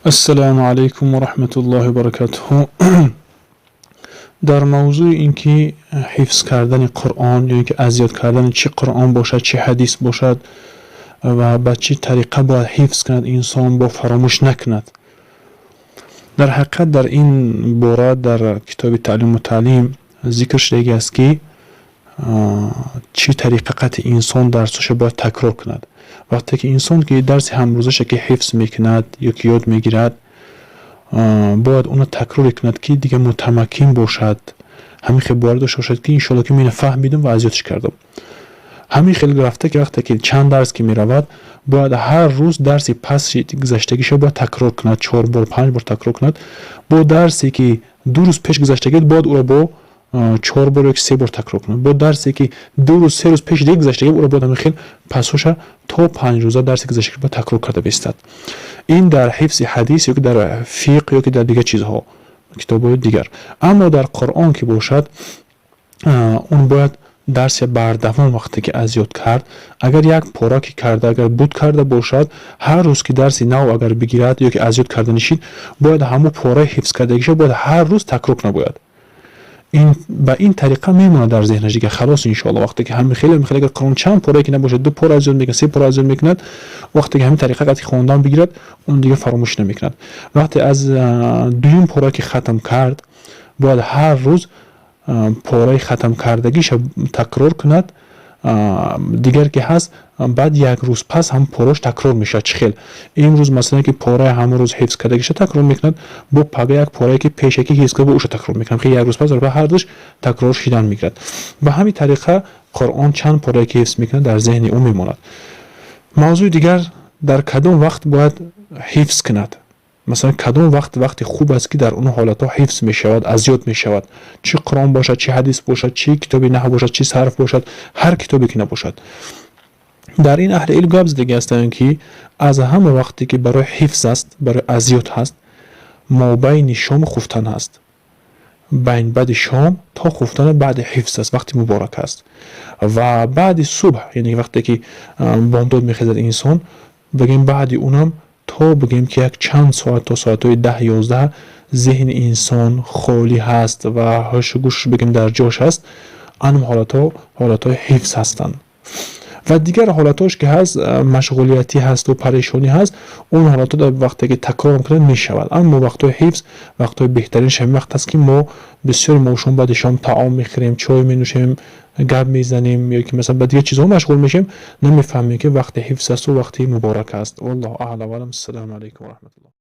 Ассалому алайкум ва раҳматуллоҳи ва баракатуҳу. Дар мавзӯи ин ки ҳифз кардани Қуръон ё ин ки аз ёд кардани чӣ Қуръон бошад, чӣ ҳадис бошад ва ба чӣ тариқа бояд ҳифз кунад инсон, бо фаромӯш накунад. Дар ҳақиқат, дар ин бора дар китоби Таълиму таълим зикр шудагӣ аст, ки чӣ тариқа қати инсон дарсҳоша бояд такрор кунад. Вақте ки инсон ки дарси ҳамрӯзаша ки ҳифз мекунад ё ки ёд мегирад, бояд онро такроре кунад, ки дигар мутамаккин бошад, ҳамин хел боварӣ дошта бошад, ки иншоалло ки ман фаҳмидам ва аз ёдш кардам. Ҳамин хел рафта ки вақте ки чанд дарс ки меравад, бояд ҳар рӯз дарси паси гузаштагиша бояд такрор кунад, чор бор, панҷ бор такрор кунад. Бо дарсе ки 2 рӯз пеш гузаштагӣ, бояд ӯро бо чор бор ёки се бор такрор кунад. Бо дарсе ки 2 рӯз, 3 рӯз пеш дига гузаштагӣ, ӯро бояд ҳамин хел пасоша то 5 рӯза дарси гузаштагӣ бояд такрор карда бистад. Ин дар ҳифзи ҳадис ё ки дар фиқҳ ё ки дар дигар чизҳо, китобҳои дигар. Аммо дар Қуръон ки бошад, он бояд дарсе бардавом вақте ки аз ёд кард, агар як пора ки карда, агар буд карда бошад, ҳар рӯз ки дарси нав агар бигирад ё ки аз ёд карда нишид, бояд ҳамон пораи ҳифз кардагиша бояд ҳар рӯз такрор кунад. Бояд ин ба ин тариқа мемонад дар зеҳнаш дига, халос, иншоалло. Вақте ки ҳамин хеле хеле агар Қуръон чанд порае ки набошад, ду пора аз ёд мекунад, се пора аз ёд мекунад, вақте ки ҳамин тариқа қати хондан бигирад, он дига фаромӯш намекунад. Вақте аз дуюм пора ки хатм кард, бояд ҳар рӯз пораи хатмкардагиша такрор кунад. Дигар ки ҳаст, баъд як рӯз пас ҳам порааш такрор мешавад. Чӣ хел? Имрӯз, масалан, ки пораи ҳамон рӯз ҳифз кардагиша такрор мекунад, бо пага як порае ки пешакӣ ҳифз карда, бо ӯша такрор мекунад. Як рӯз пас ҳар душ такрор шидан мегирад. Ба ҳамин тариқа Қуръон чанд порае ки ҳифз мекунад, дар зеҳни ӯ мемонад. Мавзӯи дигар: дар кадом вақт бояд ҳифз кунад? Масалан, кадом вақт вақти хуб аст, ки дар он ҳолатҳо ҳифз мешавад, аз ёд мешавад, чӣ Қуръон бошад, чӣ ҳадис бошад, чӣ китоби наҳв бошад, чӣ сарф бошад, ҳар китобе ки набошад. Дар ин аҳли илм гап задагӣ ҳастанд, ки аз ҳама вақте ки барои ҳифз аст, барои аз ёд ҳаст, мобайни шому хуфтан ҳаст. Байн баъди шом то хуфтана баъди ҳифз аст, вақти муборак аст. Ва баъди субҳ, яъне вақте ки бомдод мехезад инсон, бигем, баъди унам то бигем ки як чанд соат, то соатҳои 10, 11 зеҳни инсон холӣ ҳаст ва ҳушу гӯшаш, бигем, дар ҷош ҳаст. Анам ҳолатҳо ҳолатҳои ҳифз ҳастанд. Ва дигар ҳолатҳош ки ҳаст, машғулиятӣ ҳасту парешонӣ ҳаст, он ҳолатҳо дар вақте ки такрор кунад, мешавад. Аммо вақтҳои ҳифз, вақтҳои беҳтаринаш ҳамин вақт аст, ки мо бисёри мо шом, баъди шом таом мехӯрем, чой менӯшем, гап мезанем ё ки масалан ба дигар чизҳо машғул мешавем, намефаҳмем, ки вақти ҳифз асту вақти муборак аст. Валлоҳу аълам. Ассалому алайкум ва раҳматуллоҳ.